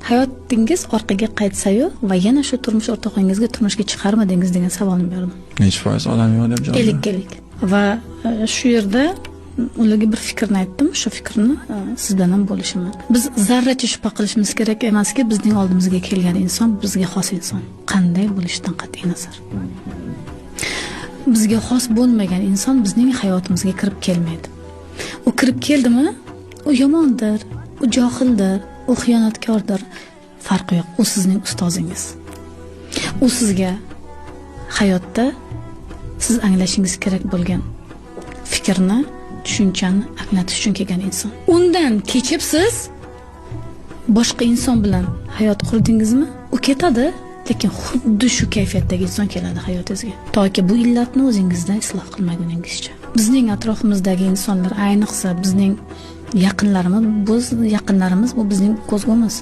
Hayotingiz orqaga qaytsa-yu va yana shu turmush o'rtog'ingizga turmushga chiqarmidingiz degan savolni berdim. Nechi foiz odam yo'q deb javob berdi? 50-50. Va shu yerda ularga bir fikrni aytdim. Shu fikrni siz bilan ham bo'lishaman. Biz zarracha shubha qilishimiz kerak emaski, bizning oldimizga kelgan inson bizga xos inson. Qanday bo'lishidan qat'iy nazar. Bizga xos bo'lmagan inson bizning hayotimizga kirib kelmaydi. U kirib keldimi, u yomondir, u johildir, u xiyonatkordir, farqi yo'q. U sizning ustozingiz. U sizga hayotda siz anglashingiz kerak bo'lgan fikrni, tushunchani anglatish uchun kelgan inson. Undan kechib siz boshqa inson bilan hayot qurdingizmi, u ketadi, lekin xuddi shu kayfiyatdagi inson keladi hayotingizga. Toki bu illatni o'zingizda isloh qilmaguningizcha. Bizning atrofimizdagi insonlar, ayniqsa bizning yaqinlarimiz, bu yaqinlarimiz bu bizning ko'zgumız.